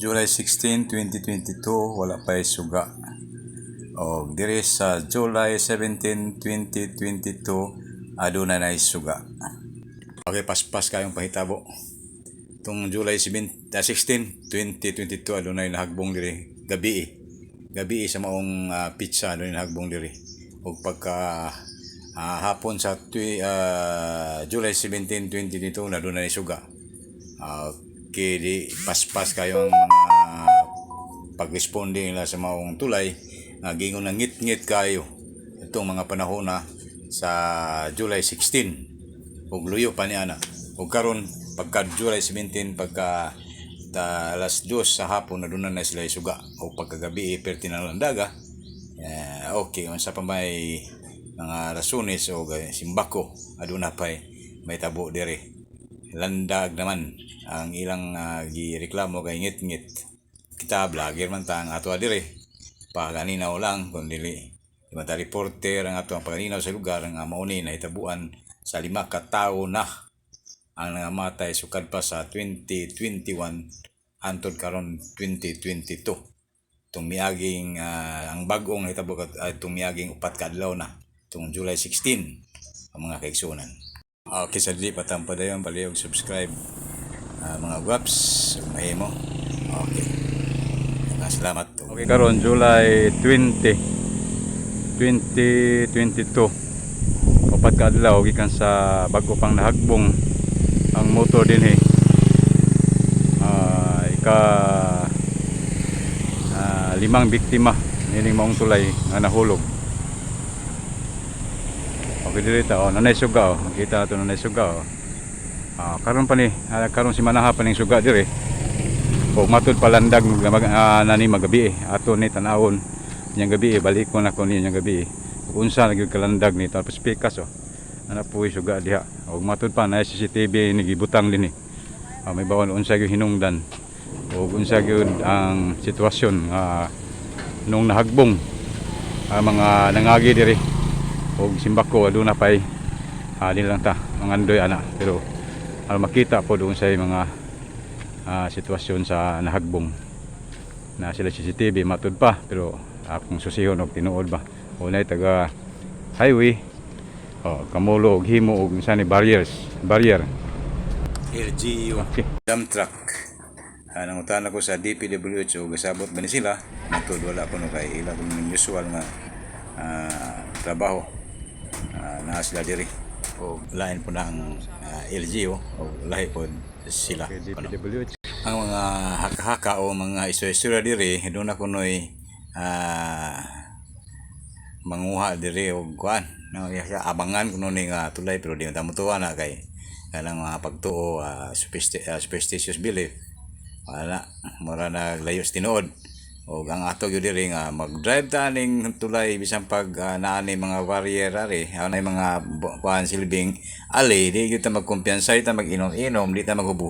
July 16, 2022, wala pa'y suga. O diri sa July 17, 2022, aduna na suga. Okay, paspas kayong pahitabo. Itong July 7, 16, 2022, adunay nahagbong diri gabi. Gabi sa maong petsa adunay nahagbong diri. Ug pagka hapon sa July 17, 2022, na adunay suga. Okay, di paspas kayo ang mga pagresponde nila sa maong tulay nga gingon na ngit-ngit kayo itong mga panahon na sa July 16 ug luyo pa ni ana. Ug karon pagka July 17, pagka ta alas 2 sa hapon, aduna na sila suga, o pagkagabi perti na landaga. Okay, unsa pa may mga rasunis o simbako, aduna pay may tabo diri. Landag naman ang ilang gireklamo kay ngit-ngit. Kita vlogger man ta ang ato diri, paganinaw lang. Kung dili di man ta reporter, ang ato ang paganinaw sa lugar nga mao ni nahitabuan sa 5 ka tawo na ang nangamatay sukad pa sa 2021 hantod karon 2022. Itong miaging ang bag-ong nahitabo itong miaging 4 ka adlaw na, itong July 16, ang mga kaigsunan. Okay, sa dili patampadayon, palihog subscribe, mga guwaps ug mahimo. Okay. Salamat. Okay, karon July 20, 2022. 4 ka adlaw gikan sa bago pang nahagbong ang motor dinhi. Ika limang biktima nining maong tulay nga nahulog. Okay, diri ta, oh, nanay suga, oh. Makita nato nanay suga, oh. Karon pa ni, karon si manaha pa ning suga diri. O matud palandag nani magabi eh. Ato ni tanawon niyang gabi eh. Balik ko na ko niya gabi eh. Ug unsa na gyud kalandag ni, tapos pikas, oh. Ana po suga diha. Og matud pa na CCTV ni gibutang dinhi. May bawon unsa gyud hinungdan. Ug unsa gyud ang sitwasyon nga nung nahagbong ang mga nangagi diri og simbako, aduna pay di lang ta mangandoy ana, pero makita po doon sa mga sitwasyon sa nahagbong na sila CCTV matud pa, pero akong susihon og tinuod ba unay taga highway, oh, kamulo og himo og unsa ni barriers, barrier. LGU. Okay. Dump truck. Nangutana ko sa DPWH o gasabot ba ni sila? Matud wala ko no, kay ila kung usual nga trabaho. Naa sila diri. O lain po na ang LGU o lahi po sila. Okay, Ano. DPWH. Ang mga haka-haka o mga istorya diri, doon ako noy manguha diri og kuan no, abangan kuno ni nga tulay, pero di man ta motuwa na kay kanang mga pagtuo, superstitious belief, wala mura naglayo sa tinuod. Og ang ato gyud diri nga mag-drive ta ning tulay, bisan pag naa ni mga barrier ari, anay mga kuan silbing ali, di gyud ta magkumpiyansa, di ta mag-inom-inom, di ta maghubo.